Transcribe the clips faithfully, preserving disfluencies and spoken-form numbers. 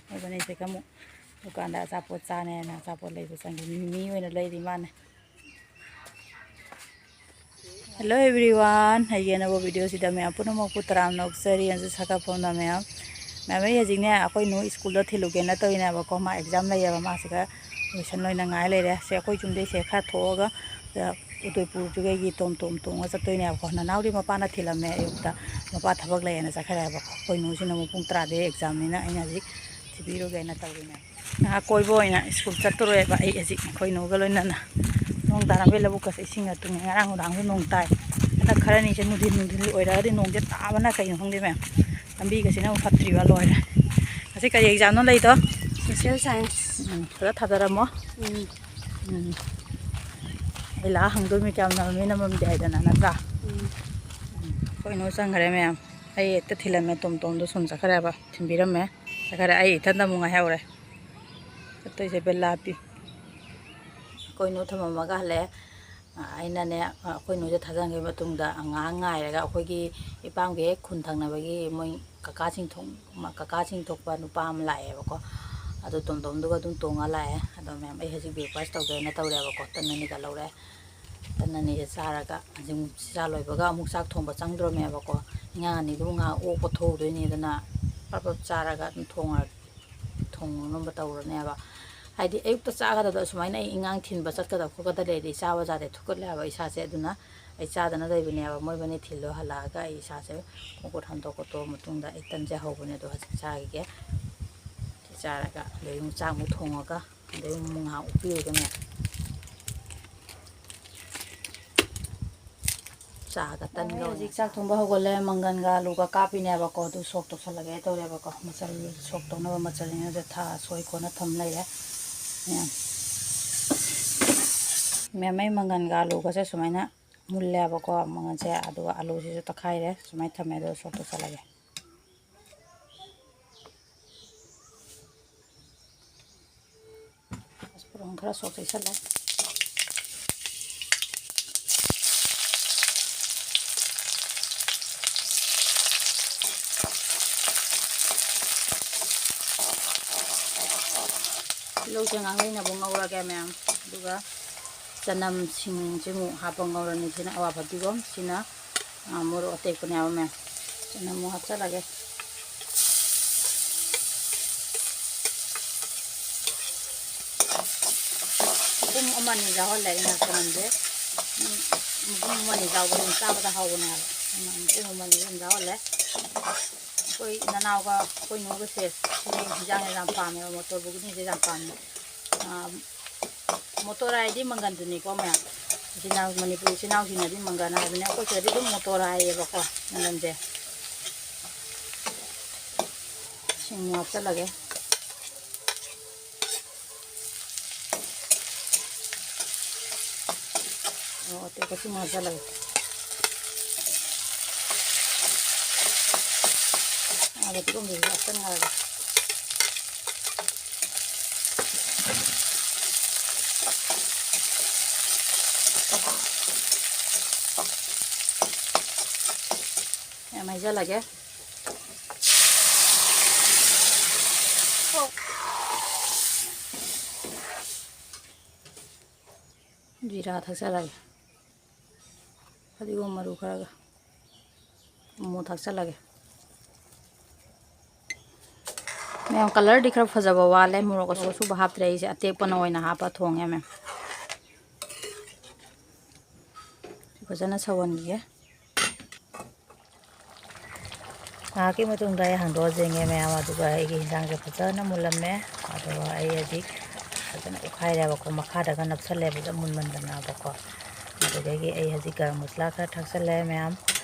ꯃꯣꯏꯕꯥꯅꯤꯁꯤꯒ ꯑꯃꯨꯛ ꯗꯨꯀꯥꯟꯗ ꯑꯆꯥꯄꯣꯠ ꯆꯥꯅꯦꯅ ꯑꯆꯥꯄꯣꯠ ꯂꯩꯕ ꯆꯪꯈꯤ꯫ ꯃꯤ ꯑꯣꯏꯅ ꯂꯩꯔꯤ ꯃꯥꯅꯦ꯫ Hello everyone, ꯑꯩꯒꯤ ꯑꯅꯧꯕ ꯚꯤꯗꯤꯑꯣꯁꯤꯗ ꯃꯌꯥꯝ ꯄꯨꯝꯅꯃꯛꯄꯨ ꯇꯔꯥꯝꯅ ꯑꯣꯛꯆꯔꯤ꯫ ꯑꯩꯁꯨ ꯁꯥꯒꯠꯐꯝꯗ ꯃꯌꯥꯝ, ꯃꯌꯥꯝ ꯑꯩ ꯍꯧꯖꯤꯛꯅꯦ ꯑꯩꯈꯣꯏ ꯅꯨ ꯁ꯭ꯀꯨꯜꯗ ꯊꯤꯜꯂꯨꯒꯦꯅ ꯇꯧꯔꯤꯅꯦꯕꯀꯣ꯫ ꯃꯥ ꯑꯦꯛꯖꯥꯝ ꯂꯩꯌꯦꯕ, ꯃꯥꯁꯤꯒ ꯇꯨꯏꯁꯟ ꯂꯣꯏꯅ ꯉꯥꯏ ꯂꯩꯔꯦ꯫ ꯁꯦ ꯑꯩꯈꯣꯏ ꯌꯨꯝꯗꯩꯁꯦ ꯈꯔ ꯊꯣꯛꯑꯒ, ꯑ, ꯎꯗꯣꯏꯄꯨꯔꯗꯨꯒꯤ ꯇꯣꯝ ꯇꯣꯝ ꯇꯣꯡꯉ ꯆꯠꯇꯣꯏꯅꯦꯕꯀꯣ꯫ ꯅꯅꯥꯎꯗꯤ ꯃꯄꯥꯅ ꯊꯤꯜꯂꯝꯃꯦ ꯑꯌꯨꯛꯇ, ꯃꯄꯥ ꯊꯕꯛ ꯂꯩꯌꯦꯅ ꯆꯠꯈ꯭ꯔꯦꯕꯀꯣ꯫ ꯑꯩꯈꯣꯏ ꯅꯨꯁꯤꯅ ꯑꯃꯨꯛ ꯄꯨꯡ ꯇꯔꯥꯗꯩ ꯑꯦꯛꯖꯥꯝꯅꯤꯅ ꯑꯩꯅ ꯍꯧꯖꯤꯛ ꯊꯤꯕꯤꯔꯨꯒꯦꯅ ꯇꯧꯔꯤꯅꯦ꯫ ꯉꯥꯏꯍꯥꯛ ꯀꯣꯏꯕ ꯑꯣꯏꯅ ꯁ꯭ꯀꯨꯜ ꯆꯠꯇꯣꯔꯦꯕ ꯑꯩ ꯍꯧꯖꯤꯛ ꯑꯩꯈꯣꯏ ꯅꯨꯒ ꯂꯣꯏꯅꯅ꯫ ꯅꯣꯡ ꯇꯥꯔꯝꯕꯩ ꯂꯧꯕꯨꯛꯀꯁꯦ ꯏꯁꯤꯡꯒ ꯇꯨꯡꯉꯦ꯫ ꯉꯔꯥꯡ ꯅꯨꯡꯗꯥꯡꯁꯨ ꯅꯣꯡ ꯇꯥꯏ꯫ ꯍꯟꯗꯛ ꯈꯔꯅꯤꯁꯦ ꯅꯨꯡꯊꯤꯟ ꯅꯨꯡꯊꯤꯟ ꯑꯣꯏꯔꯒꯗꯤ ꯅꯣꯡꯁꯦ ꯇꯥꯕꯅ ꯀꯩꯅꯣ ꯈꯪꯗꯦ ꯃꯌꯥꯝ꯫ ꯂꯝꯕꯤꯒꯁꯤꯅ ꯑꯃꯨꯛ ꯐꯠꯇ꯭ꯔꯤꯕ ꯂꯣꯏꯔꯦ꯫ ꯉꯁꯤ ꯀꯔꯤ ꯑꯦꯛꯖꯥꯝꯅꯣ ꯂꯩꯗꯣ? Social Science꯫ ꯎꯝ, ꯐꯖ ꯊꯥꯖꯔꯝꯃꯣ꯫ ꯎꯝ꯫ ꯎꯝ꯫ ꯑꯩ ꯂꯥꯛꯑ ꯍꯪꯗꯣꯏꯃꯤ ꯀꯌꯥꯝ ꯅꯝꯃꯝꯃꯤ ꯅꯝꯃꯝꯗꯦ ꯍꯥꯏꯗꯅ, ꯅꯠꯇ꯭ꯔꯥ? ꯎꯝ꯫ ꯎꯝ꯫ ꯑꯩꯈꯣꯏ ꯅꯨ ꯆꯪꯈ꯭ꯔꯦ ꯃꯌꯥꯝ꯫ ꯑꯩ ꯍꯦꯛꯇ ꯊꯤꯜꯂꯝꯃꯦ, ꯇꯣꯝ ꯇꯣꯝꯗꯣ ꯁꯨꯝ ꯆꯠꯈ꯭ꯔꯦꯕ, ꯊꯤꯟꯕꯤꯔꯝꯃꯦ꯫ ꯆꯠꯈ꯭ꯔꯦ, ꯑꯩ ꯏꯊꯟꯇ ꯑꯃꯨꯛ ꯉꯥꯏꯍꯧꯔꯦ꯫ ꯆꯠꯇꯣꯏꯁꯦ ꯕꯦꯂꯥꯇꯤ꯫ ꯑꯩꯈꯣꯏ ꯅꯨ ꯊꯝꯃꯝꯃꯒ ꯍꯜꯂꯛꯑꯦ꯫ ꯑ, ꯑꯩꯅꯅꯦ, ꯑ, ꯑꯩꯈꯣꯏ ꯅꯨꯁꯦ ꯊꯥꯖꯟꯈ꯭ꯔꯕ ꯃꯇꯨꯡꯗ ꯉꯥꯏꯍꯥꯛ ꯉꯥꯏꯔꯒ ꯑꯩꯈꯣꯏꯒꯤ ꯏꯄꯥꯝꯒꯤ ꯍꯦꯛ ꯈꯨꯟ ꯊꯪꯅꯕꯒꯤ ꯃꯣꯏ ꯀꯀꯥꯁꯤꯡ ꯊꯣꯛ-, ꯃ-, ꯀꯀꯥꯁꯤꯡ ꯊꯣꯛꯄ ꯅꯨꯄꯥ ꯑꯃ ꯂꯥꯛꯑꯦꯕꯀꯣ꯫ ꯑꯗꯨ ꯇꯣꯝꯗꯣꯝꯗꯨꯒ ꯑꯗꯨꯝ ꯇꯣꯡꯉ ꯂꯥꯛꯑꯦ꯫ ꯑꯗꯣ ꯃꯌꯥꯝ ꯑꯩ ꯍꯧꯖꯤꯛ breakfast ꯇꯧꯒꯦꯅ ꯇꯧꯔꯦꯕꯀꯣ꯫ ꯇꯟ ꯑꯅꯤꯒ ꯂꯧꯔꯦ꯫ ꯇꯟ ꯑꯅꯤꯁꯦ ꯆꯥꯔꯒ ꯍꯧꯖꯤꯛ ꯆꯥ ꯂꯣꯏꯕꯒ ꯑꯃꯨꯛ ꯆꯥꯛ ꯊꯣꯡꯕ ꯆꯪꯗ꯭ꯔꯣꯃꯦꯕꯀꯣ꯫ ꯏꯉꯥꯡ ꯑꯅꯤꯗꯨꯕꯨ ꯉꯥꯏꯍꯥꯛ ꯑꯣꯛꯄ ꯊꯣꯛꯎꯗꯣꯏꯅꯤ꯫ ꯑꯗꯨꯅ ꯄꯞ ꯄꯞ ꯆꯥꯔꯒ ꯑꯗꯨꯝ ꯊꯣꯡꯉ-, ꯊꯣꯡꯅꯕ ꯇꯧꯔꯅꯦꯕ꯫ ꯍꯥꯏꯗꯤ ꯑꯌꯨꯛꯇ ꯆꯥꯒꯗꯕꯗꯣ ꯑꯁꯨꯃꯥꯏꯅ ꯑꯩ ꯏꯉꯥꯡ ꯊꯤꯟꯕ ꯆꯠꯀꯗꯕ ꯈꯣꯠꯀꯗꯕ ꯂꯩꯔꯗꯤ ꯆꯥꯕ ꯌꯥꯗꯦ, ꯊꯨꯛꯀꯠꯂꯦ ꯍꯥꯏꯕ ꯏꯁꯥꯁꯦ꯫ ꯑꯗꯨꯅ ꯑꯩ ꯆꯥꯗꯅ ꯂꯩꯕꯅꯦꯕ꯫ ꯃꯣꯏꯕꯥꯅꯤ ꯊꯤꯜꯂꯣ ꯍꯜꯂꯛꯑꯒ ꯑꯩ ꯏꯁꯥꯁꯦ ꯈꯣꯡ ꯈꯨꯠ ꯍꯥꯝꯗꯣꯛ ꯈꯣꯠꯇꯣꯛꯑ ꯃꯇꯨꯡꯗ ꯑꯩ ꯇꯟꯁꯦ ꯍꯧꯕꯅꯦ꯫ ꯑꯗꯣ ꯍꯧꯖꯤꯛ ꯆꯥꯈꯤꯒꯦ꯫ ꯁꯤ ꯆꯥꯔꯒ ꯑꯗꯩ ꯑꯃꯨꯛ ꯆꯥꯛ ꯑꯃꯨꯛ ꯊꯣꯡꯉꯒ ꯑꯗꯩ ꯑꯃꯨꯛ ꯉꯥꯏꯍꯥꯛ ꯎꯞꯄꯤꯔꯨꯗꯅꯦ꯫ ꯆꯥꯒ ꯇꯟꯒ ꯑꯣꯏꯅ ꯍꯧꯖꯤꯛ ꯆꯥꯛ ꯊꯣꯡꯕ ꯍꯧꯒꯠꯂꯦ꯫ ꯃꯪꯒꯟꯒ ꯑꯂꯨꯒ ꯀꯥꯞꯄꯤꯅꯦꯕꯀꯣ꯫ ꯑꯗꯨ ꯁꯣꯛ ꯇꯧꯁꯜꯂꯒꯦ ꯇꯧꯔꯦꯕꯀꯣ꯫ ꯃꯆꯜ ꯁꯣꯛ ꯇꯧꯅꯕ ꯃꯆꯜꯁꯤꯡꯁꯦ ꯊꯥ ꯁꯣꯏ ꯈꯣꯠꯅ ꯊꯝ ꯂꯩꯔꯦ ꯃꯌꯥꯝ꯫ ꯃꯌꯥꯝ ꯑꯩ ꯃꯪꯒꯟꯒ ꯑꯂꯨꯒꯁꯦ ꯁꯨꯃꯥꯏꯅ ꯃꯨꯜꯂꯦꯕꯀꯣ ꯃꯪꯒꯟꯁꯦ꯫ ꯑꯗꯨꯒ ꯑꯂꯨꯁꯤꯁꯨ ꯇꯛꯈꯥꯏꯔꯦ꯫ ꯁꯨꯃꯥꯏꯅ ꯊꯝꯃꯦ꯫ ꯑꯗꯨꯒ ꯁꯣꯛ ꯇꯧꯁꯜꯂꯒꯦ꯫ ꯄꯥꯆꯐꯣꯔꯟ ꯈꯔ ꯁꯣꯛ ꯆꯩꯁꯜꯂꯦ꯫ ꯇꯤꯜꯍꯧꯁꯦ ꯉꯥꯡꯂꯩꯅꯕ ꯉꯧꯔꯒꯦ, ꯃꯌꯥꯝ꯫ ꯑꯗꯨꯒ ꯆꯅꯝ, ꯁꯤꯡꯁꯦ ꯑꯃꯨꯛ ꯍꯥꯞꯄ ꯉꯧꯔꯅꯤ꯫ ꯁꯤꯅ ꯑꯋꯥ ꯐꯗꯤꯒꯣꯝ, ꯁꯤꯅ, ꯑ, ꯃꯣꯔꯣꯛ ꯑꯇꯦꯛꯄꯅꯦꯕ, ꯃꯌꯥꯝ꯫ ꯆꯅꯝ ꯑꯃꯨꯛ ꯍꯥꯞꯆꯜꯂꯒꯦ꯫ ꯃꯄꯨꯝ ꯑꯃ ꯑꯅꯤ ꯌꯥꯎꯍꯜꯂꯦ ꯑꯩꯅ ꯆꯅꯝꯁꯦ꯫ ꯎꯝ, ꯃꯄꯨꯝ ꯑꯃ ꯑꯅꯤ ꯌꯥꯎꯕꯗꯨꯅ ꯆꯥꯕꯗ ꯍꯥꯎꯕꯅꯦ ꯍꯥꯏꯕ꯫ ꯑꯩꯅ ꯃꯄꯨꯝ ꯑꯃ ꯑꯅꯤ ꯑꯗꯨꯝ ꯌꯥꯎꯍꯜꯂꯦ꯫ ꯑꯩꯈꯣꯏ ꯅꯅꯥꯎꯒ ꯑꯩꯈꯣꯏ ꯅꯨꯒꯁꯦ ꯁꯤꯒꯤ ꯍꯤꯟꯖꯥꯡꯁꯦ ꯌꯥꯝ ꯄꯥꯝꯃꯦꯕ, ꯃꯣꯇꯣꯔ ꯕꯨꯒꯅꯤꯁꯦ ꯌꯥꯝ ꯄꯥꯝꯃꯦ꯫ ꯑꯥ, ꯃꯣꯇꯣꯔ ꯍꯥꯏꯗꯤ ꯃꯪꯒꯟꯗꯨꯅꯤꯀꯣ, ꯃꯌꯥꯝ꯫ ꯏꯆꯤꯟ ꯏꯅꯥꯎ, ꯃꯅꯤꯄꯨꯔ ꯏꯆꯤꯟ ꯏꯅꯥꯎꯁꯤꯡꯅꯗꯤ ꯃꯪꯒꯟ ꯍꯥꯏꯕꯅꯦ, ꯑꯩꯈꯣꯏ ꯁꯤꯗꯗꯤ ꯑꯗꯨꯝ ꯃꯣꯇꯣꯔ ꯍꯥꯏꯌꯦꯕꯀꯣ, ꯃꯪꯒꯟꯁꯦ꯫ ꯁꯤꯡ ꯍꯥꯞꯆꯜꯂꯒꯦ꯫ ꯃꯣꯔꯣꯛ ꯑꯇꯦꯛꯄꯁꯤ ꯑꯃꯨꯛ ꯍꯥꯞꯆꯜꯂꯒꯦ꯫ ꯑꯥ, ꯐꯗꯤꯒꯣꯝꯗꯨꯁꯨ ꯍꯥꯞꯆꯟꯈ꯭ꯔꯒꯦ꯫ ꯌꯥꯝ ꯍꯩꯖꯜꯂꯒꯦ꯫ ꯖꯤꯔꯥ ꯊꯥꯛꯆꯜꯂꯒꯦ꯫ ꯐꯗꯤꯒꯣꯝ ꯃꯔꯨ ꯈꯔꯒ ꯑꯃꯨꯛ ꯊꯥꯛꯆꯜꯂꯒꯦ꯫ ꯃꯌꯥꯝ, ꯀꯂꯔꯗꯤ ꯈꯔ ꯐꯖꯕ ꯋꯥꯠꯂꯦ, ꯃꯣꯔꯣꯛ ꯑꯁꯨꯕ ꯍꯥꯞꯇ꯭ꯔꯦ ꯑꯩꯁꯦ, ꯑꯇꯦꯛꯄꯅ ꯑꯣꯏꯅ ꯍꯥꯞꯄ ꯊꯣꯡꯉꯦ, ꯃꯌꯥꯝ꯫ ꯐꯖꯅ ꯁꯧꯍꯟꯈꯤꯒꯦ꯫ ꯉꯥꯏꯍꯥꯛꯀꯤ ꯃꯇꯨꯡꯗ ꯑꯩ ꯍꯥꯡꯗꯣꯛꯑ ꯌꯦꯡꯉꯦ, ꯃꯌꯥꯝ, ꯑꯗꯨꯒ ꯑꯩꯒꯤ ꯍꯤꯟꯖꯥꯡꯁꯦ ꯐꯖꯅ ꯃꯨꯜꯂꯝꯃꯦ꯫ ꯑꯗꯨꯒ ꯑꯩ ꯍꯧꯖꯤꯛ ꯐꯖꯅ ꯑꯣꯠꯈꯥꯏꯔꯦꯕꯀꯣ, ꯃꯈꯥꯗꯒ ꯅꯞꯁꯜꯂꯦꯕ ꯃꯨꯟꯃꯟꯗꯅꯕꯀꯣ꯫ ꯑꯗꯨꯗꯒꯤ ꯑꯩ ꯍꯧꯖꯤꯛ ꯒꯔꯝ ꯃꯁꯂꯥ ꯈꯔ ꯊꯥꯛꯆꯜꯂꯦ, ꯃꯌꯥꯝ꯫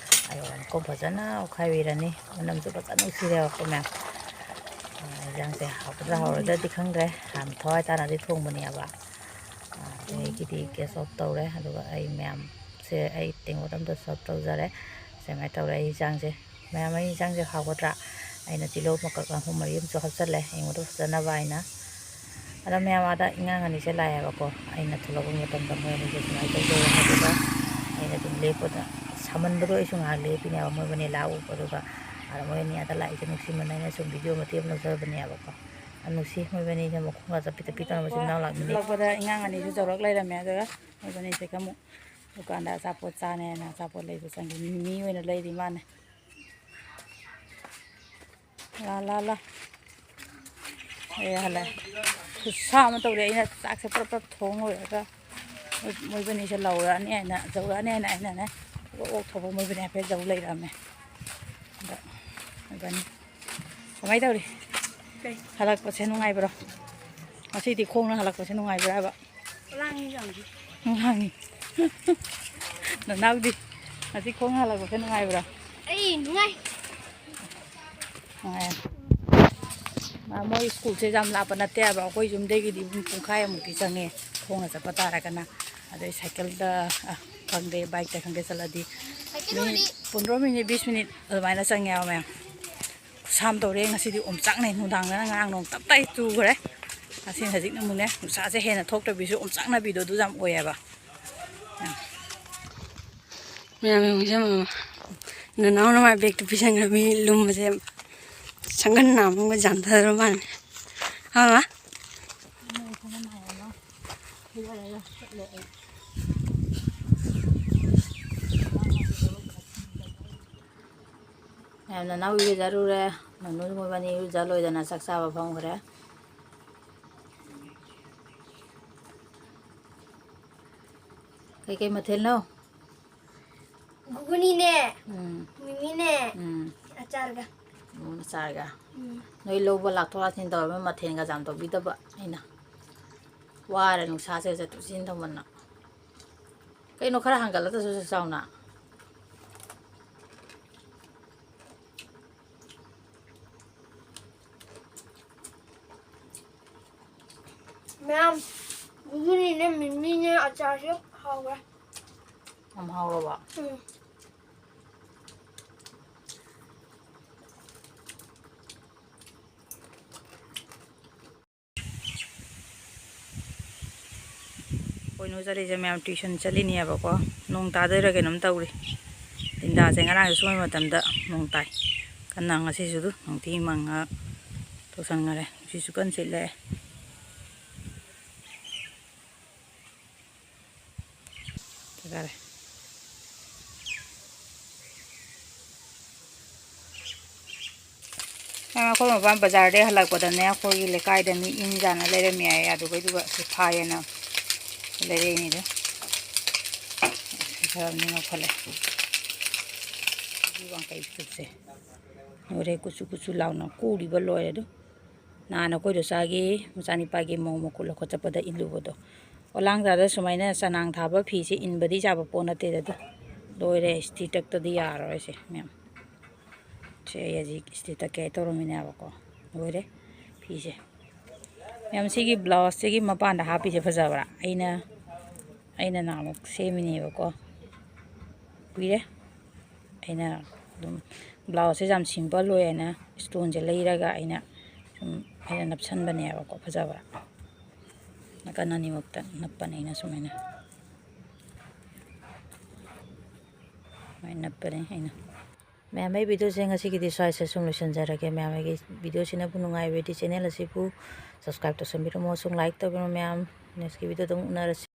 ꯑꯗꯨꯒ ꯑꯃꯨꯛꯀ ꯐꯖꯅ ꯑꯣꯠꯈꯥꯏꯕꯤꯔꯅꯤ꯫ ꯃꯅꯝꯁꯨ ꯐꯖꯅ ꯅꯨꯡꯁꯤꯔꯦꯕꯀꯣ, ꯃꯌꯥꯝ꯫ ꯑ, ꯍꯤꯟꯖꯥꯡꯁꯦ ꯍꯥꯎꯒꯗ꯭ꯔꯥ ꯍꯥꯎꯔꯣꯏꯗ꯭ꯔꯗꯤ ꯈꯪꯗ꯭ꯔꯦ꯫ ꯌꯥꯝ ꯊꯋꯥꯏ ꯇꯥꯅꯗꯤ ꯊꯣꯡꯕꯅꯦꯕ꯫ ꯑ, ꯑꯗꯒꯤꯗꯤ gas off ꯇꯧꯔꯦ꯫ ꯑꯗꯨꯒ ꯑꯩ ꯃꯌꯥꯝꯁꯦ ꯑꯩ ꯇꯦꯡꯀꯣꯠ ꯑꯝꯗ serve ꯇꯧꯖꯔꯦ꯫ ꯁꯨꯃꯥꯏꯅ ꯇꯧꯔꯦ ꯑꯩ ꯍꯤꯟꯖꯥꯡꯁꯦ꯫ ꯃꯌꯥꯝ, ꯑꯩ ꯍꯤꯟꯖꯥꯡꯁꯦ ꯍꯥꯎꯒꯗ꯭ꯔꯥ? ꯑꯩꯅ ꯇꯤꯜꯍꯧ ꯃꯀꯛ ꯑꯍꯨꯝ ꯃꯔꯤ ꯑꯃꯁꯨ ꯍꯥꯞꯆꯜꯂꯦ, ꯌꯦꯡꯕꯗ ꯐꯖꯅꯕ ꯍꯥꯏꯅ꯫ ꯑꯗꯣ ꯃꯌꯥꯝ, ꯑꯥꯗ ꯑꯉꯥꯡ ꯑꯅꯤꯁꯦ ꯂꯥꯛꯑꯦꯕꯀꯣ, ꯑꯩꯅ ꯊꯣꯛꯂꯛꯄ ꯃꯇꯝꯗ ꯃꯣꯏ ꯑꯅꯤꯁꯦ ꯁꯨꯃꯥꯏꯅ ꯇꯧꯖꯩ꯫ ꯑꯗꯨꯒ ꯑꯩꯅ ꯑꯗꯨꯝ ꯂꯦꯞꯄꯗ, ꯁꯥꯃꯟꯕꯗꯣ ꯑꯩꯁꯨ ꯉꯥꯏꯍꯥꯛ ꯂꯦꯞꯄꯤꯅꯦꯕ, ꯃꯣꯏ ꯃꯅꯦ ꯂꯥꯛꯎꯕ꯫ ꯑꯗꯨꯒ ꯑꯗ ꯃꯣꯏ ꯑꯅꯤ ꯑꯥꯗ ꯂꯥꯛꯏꯁꯦ ꯅꯨꯡꯁꯤꯃꯟꯗꯅ ꯑꯩꯅ ꯁꯨꯝ video ꯃꯇꯦꯛ ꯑꯃ ꯂꯧꯖꯕꯅꯦꯕꯀꯣ꯫ ꯌꯥꯝ ꯅꯨꯡꯁꯤ ꯃꯣꯏꯕꯅꯤꯁꯦ, ꯃꯈꯣꯡꯒ ꯆꯞꯄꯤ ꯇꯞꯄꯤ ꯇꯧꯅ ꯃꯆꯤꯟ ꯃꯅꯥꯎ ꯂꯥꯛꯃꯤꯟꯅꯩ꯫ ꯍꯜꯂꯛꯄꯗ ꯏꯉꯥꯡ ꯑꯅꯤꯁꯨ ꯌꯧꯔꯛ ꯂꯩꯔꯝꯃꯦ꯫ ꯑꯗꯨꯒ ꯃꯣꯏꯕꯅꯤꯁꯦ ꯑꯃꯨꯛ ꯗꯨꯀꯥꯟꯗ ꯑꯆꯥꯄꯣꯠ ꯆꯥꯅꯦꯅ ꯑꯆꯥꯄꯣꯠ ꯂꯩꯕ ꯆꯪꯈꯤ꯫ ꯃꯤꯃꯤ ꯑꯣꯏꯅ ꯂꯩꯔꯤ ꯃꯥꯅꯦ꯫ ꯂꯥ, ꯂꯥ, ꯂꯥ꯫ ꯑꯦ, ꯍꯜꯂꯛꯑꯦ꯫ ꯈꯨꯠꯁꯥ ꯑꯃ ꯇꯧꯔꯦ꯫ ꯑꯩꯅ ꯆꯥꯛꯁꯦ ꯄ꯭ꯔꯞ ꯄ꯭ꯔꯞ ꯊꯣꯡ ꯂꯣꯏꯔꯒ ꯃꯣꯏ-, ꯃꯣꯏꯕꯅꯤꯁꯦ ꯂꯧꯔꯛꯑꯅꯤ ꯍꯥꯏꯅ, ꯌꯧꯔꯛꯑꯅꯤ ꯍꯥꯏꯅ ꯑꯩꯅꯅꯦ, ꯑꯣꯛ ꯊꯧꯕ ꯃꯣꯏꯕꯅꯤ ꯍꯥꯏꯐꯦꯠ ꯌꯧ ꯂꯩꯔꯛꯑꯝꯃꯦ꯫ ꯑꯗ ꯃꯣꯏꯕꯅꯤ ꯀꯃꯥꯏ ꯇꯧꯔꯤ? ꯀꯩ? ꯍꯜꯂꯛꯄꯁꯦ ꯅꯨꯡꯉꯥꯏꯕ꯭ꯔꯣ? ꯉꯁꯤꯗꯤ ꯈꯣꯡꯅ ꯍꯜꯂꯛꯄꯁꯦ ꯅꯨꯡꯉꯥꯏꯕ꯭ꯔꯥ ꯍꯥꯏꯕ? ꯂꯥꯡꯉꯤ ꯌꯥꯝꯅ꯫ ꯂꯥꯡꯉꯤ꯫ ꯅꯅꯥꯎꯗꯤ ꯉꯁꯤ ꯈꯣꯡꯅ ꯍꯜꯂꯛꯄꯁꯦ ꯅꯨꯡꯉꯥꯏꯕ꯭ꯔꯥ? ꯑꯩ ꯅꯨꯡꯉꯥꯏ꯫ ꯅꯨꯡꯉꯥꯏ꯫ ꯃꯥ, ꯃꯣꯏ ꯁ꯭ꯀꯨꯜꯁꯦ ꯌꯥꯝ ꯂꯥꯞꯄ ꯅꯠꯇꯦ ꯍꯥꯏꯕ, ꯑꯩꯈꯣꯏ ꯌꯨꯝꯗꯒꯤꯗꯤ ꯄꯨꯡ ꯄꯨꯡꯈꯥꯏꯃꯨꯛꯇꯤ ꯆꯪꯉꯦ ꯈꯣꯡꯅ ꯆꯠꯄ ꯇꯥꯔꯒꯅ꯫ ꯑꯗꯩ ꯁꯥꯏꯀꯜꯗ, ꯑ, ꯈꯪꯗꯦ, ꯕꯥꯏꯛꯇ ꯈꯪꯗꯦ ꯆꯠꯂꯗꯤ ꯁꯥꯏꯀꯜ ꯃꯤꯅꯤꯠ ꯑꯣꯏꯔꯗꯤ ꯄꯨꯟꯗ꯭ꯔꯣ ꯃꯤꯅꯤꯠ ꯕꯤꯁ ꯃꯤꯅꯤꯠ ꯑꯗꯨꯃꯥꯏꯅ ꯆꯪꯉꯦ ꯍꯥꯏꯕ ꯃꯌꯥꯝ꯫ ꯈꯨꯠꯁꯥ ꯑꯃ ꯇꯧꯔꯦ ꯉꯁꯤꯗꯤ, ꯑꯣꯝꯆꯥꯛꯅꯩ꯫ ꯅꯨꯡꯗꯥꯡꯗꯅ ꯉꯔꯥꯡ ꯅꯣꯡ ꯇꯞ ꯇꯥꯏ ꯆꯨꯈ꯭ꯔꯦ꯫ ꯉꯁꯤ ꯍꯧꯖꯤꯛꯅ ꯑꯃꯨꯛꯅꯦ ꯅꯨꯡꯁꯥꯁꯦ ꯍꯦꯟꯅ ꯊꯣꯛꯇꯕꯤꯁꯨ ꯑꯣꯝꯆꯥꯛꯅꯕꯤꯗꯣ ꯑꯗꯨ ꯌꯥꯝ ꯑꯣꯏꯌꯦꯕ꯫ ꯃꯌꯥꯝ ꯌꯦꯡꯉꯨꯁꯦ, ꯃꯃꯥ꯫ ꯅꯅꯥꯎꯅ ꯃꯥꯏ ꯕꯦꯒꯇꯨ ꯄꯤꯁꯟꯈ꯭ꯔ ꯃꯤ ꯂꯨꯝꯕꯁꯦ ꯁꯪꯒꯟ ꯅꯥꯝꯃꯒ ꯌꯥꯟꯊꯗ꯭ꯔ ꯃꯥꯜꯂꯦ꯫ ꯍꯥ, ꯃꯃꯥ? ꯃꯌꯥꯝ ꯅꯅꯥꯎ ꯏꯔꯨꯖꯔꯨꯔꯦ꯫ ꯅꯅꯨ ꯃꯣꯏꯕꯥꯅꯤ ꯏꯔꯨꯖ ꯂꯣꯏꯗꯅ ꯆꯥꯛ ꯆꯥꯕ ꯐꯝꯈ꯭ꯔꯦ꯫ ꯀꯩꯀꯩ ꯃꯊꯦꯜꯅꯣ? ꯘꯨꯒꯨꯅꯤꯅꯦ, ꯎꯝ꯫ ꯃꯤꯃꯤꯅꯦ, ꯎꯝ꯫ ꯑꯆꯥꯔꯒ꯫ ꯎꯝ, ꯑꯆꯥꯔꯒ꯫ ꯎꯝ꯫ ꯅꯣꯏ ꯂꯧꯕ ꯂꯥꯛꯊꯣꯛ ꯂꯥꯛꯁꯤꯟ ꯇꯧꯔꯕꯅꯤꯅ ꯃꯊꯦꯜꯒ ꯌꯥꯝ ꯇꯧꯕꯤꯗꯕ ꯑꯩꯅ꯫ ꯋꯥꯔꯦ ꯅꯨꯡꯁꯥꯁꯦ ꯆꯠꯊꯣꯛ ꯆꯠꯁꯤꯟ ꯇꯧꯃꯟꯅ꯫ ꯀꯩꯅꯣ ꯈꯔ ꯍꯥꯡꯒꯠꯂꯒꯁꯨ ꯆꯥꯎꯅ꯫ ꯃꯌꯥꯝ, ꯘꯨꯒꯨꯅꯤꯅꯦ, ꯃꯤꯃꯤꯅꯦ, ꯑꯆꯥꯔꯁꯦ ꯍꯥꯎꯋꯦ꯫ ꯌꯥꯝ ꯍꯥꯎꯔꯕꯣ? ꯎꯝ꯫ ꯀꯩꯅꯣ ꯆꯠꯂꯤꯁꯦ ꯃꯌꯥꯝ tuition ꯆꯠꯂꯤꯅꯦꯕꯀꯣ꯫ ꯅꯣꯡ ꯇꯥꯗꯣꯏꯔꯥ ꯀꯩꯅꯣꯝ ꯇꯧꯔꯤ꯫ ꯂꯤꯟꯗꯥꯁꯦ ꯉꯔꯥꯡꯁꯨ ꯁꯨꯝꯕ ꯃꯇꯝꯗ ꯅꯣꯡ ꯇꯥꯏ꯫ ꯀꯟꯅ ꯉꯁꯤꯁꯨ ꯑꯗꯨꯝ ꯅꯨꯡꯊꯤ ꯃꯪꯉ ꯇꯧꯁꯟꯈꯔꯦ꯫ ꯅꯨꯡꯁꯤꯠꯁꯨ ꯀꯟꯅ ꯁꯤꯠꯂꯦ꯫ ꯐꯖꯔꯦ꯫ ꯅꯪ ꯑꯩꯈꯣꯏ ꯃꯄꯥꯟ ꯕꯖꯥꯔꯗꯩ ꯍꯜꯂꯛꯄꯗꯅꯦ, ꯑꯩꯈꯣꯏꯒꯤ ꯂꯩꯀꯥꯏꯗ ꯃꯤ ꯏꯟ ꯆꯥꯅ ꯂꯩꯔꯝꯃꯦ ꯍꯥꯏꯌꯦ, ꯑꯗꯨꯒꯩꯗꯨꯒ ꯁꯤ ꯐꯥꯏꯌꯦꯅ ꯂꯩꯔꯛꯏꯅꯤꯗ꯫ ꯐꯖꯕꯅꯤ ꯉꯧꯈꯠꯂꯦ꯫ ꯁꯤꯒꯤ ꯋꯥꯡꯈꯩ ꯐꯤꯔꯨꯛꯁꯦ ꯂꯣꯏꯔꯦ, ꯀꯨꯆꯨ ꯀꯨꯆꯨ ꯂꯥꯎꯅ ꯀꯨꯔꯤꯕ ꯂꯣꯏꯔꯦ ꯑꯗꯨ꯫ ꯅꯍꯥꯟ ꯑꯩꯈꯣꯏ ꯗꯣꯆꯥꯒꯤ ꯃꯆꯥꯅꯤꯄꯥꯒꯤ ꯃꯧ ꯃꯀꯨ ꯂꯧꯈꯠ ꯆꯠꯄꯗ ꯏꯜꯂꯨꯕꯗꯣ꯫ ꯄꯣꯂꯥꯡꯖꯥꯗ ꯁꯨꯃꯥꯏꯅ ꯆꯅꯥꯡ ꯊꯥꯕ ꯐꯤꯁꯦ ꯏꯟꯕꯗꯤ ꯌꯥꯕ ꯄꯣꯠ ꯅꯠꯇꯦꯗ ꯑꯗꯨ꯫ ꯂꯣꯏꯔꯦ, ꯏꯁꯇꯤ ꯇꯛꯇꯗꯤ ꯌꯥꯔꯔꯣꯏꯁꯦ ꯃꯌꯥꯝ꯫ ꯁꯦ ꯑꯩ ꯍꯧꯖꯤꯛ ꯏꯁꯇꯤ ꯇꯛꯀꯦ ꯍꯥꯏ ꯇꯧꯔꯝꯃꯤꯅꯦꯕꯀꯣ꯫ ꯂꯣꯏꯔꯦ ꯐꯤꯁꯦ꯫ ꯃꯌꯥꯝ ꯁꯤꯒꯤ ꯕ꯭ꯂꯥꯎꯁꯁꯤꯒꯤ ꯃꯄꯥꯟꯗ ꯍꯥꯞꯄꯤꯁꯦ ꯐꯖꯕ꯭ꯔꯥ? ꯑꯩꯅ, ꯑꯩꯅ ꯅꯍꯥꯟꯃꯨꯛ ꯁꯦꯝꯃꯤꯅꯦꯕꯀꯣ꯫ ꯀꯨꯏꯔꯦ꯫ ꯑꯩꯅ ꯑꯗꯨꯝ ꯕ꯭ꯂꯥꯎꯁꯁꯦ ꯌꯥꯝ ꯁꯤꯝꯄꯜ ꯑꯣꯏ ꯍꯥꯏꯅ ꯏꯁꯇꯣꯟꯁꯦ ꯂꯩꯔꯒ ꯑꯩꯅ ꯁꯨꯝ ꯑꯩꯅ ꯅꯞꯁꯟꯕꯅꯦꯕꯀꯣ, ꯐꯖꯕ꯫ ꯅꯥꯀꯟ ꯑꯅꯤꯃꯛꯇ ꯅꯞꯄꯅꯦ ꯑꯩꯅ ꯁꯨꯃꯥꯏꯅ꯫ ꯁꯨꯃꯥꯏꯅ ꯅꯞꯄꯅꯦ ꯑꯩꯅ꯫ ꯃꯌꯥꯝ, ꯑꯩ ꯚꯤꯗꯤꯑꯣꯁꯦ ꯉꯁꯤꯒꯤꯗꯤ ꯁ꯭ꯋꯥꯏꯁꯦ ꯁꯨꯝ ꯂꯣꯏꯁꯤꯟꯖꯔꯒꯦ꯫ ꯃꯌꯥꯝ, ꯑꯩꯒꯤ ꯚꯤꯗꯤꯑꯣꯁꯤꯅꯕꯨ ꯅꯨꯡꯉꯥꯏꯕꯤꯔꯗꯤ ꯆꯦꯅꯦꯜ ꯑꯁꯤꯕꯨ ꯁꯕꯁꯀ꯭ꯔꯥꯏꯕ ꯇꯧꯁꯟꯕꯤꯔꯝꯃꯣ, ꯁꯨꯝ ꯂꯥꯏꯛ ꯇꯧꯕꯤꯔꯝꯃꯣ ꯃꯌꯥꯝ꯫ ꯅꯦꯛꯁꯀꯤ ꯚꯤꯗꯤꯑꯣꯗ ꯑꯃꯨꯛ ꯎꯅꯔꯁꯤ꯫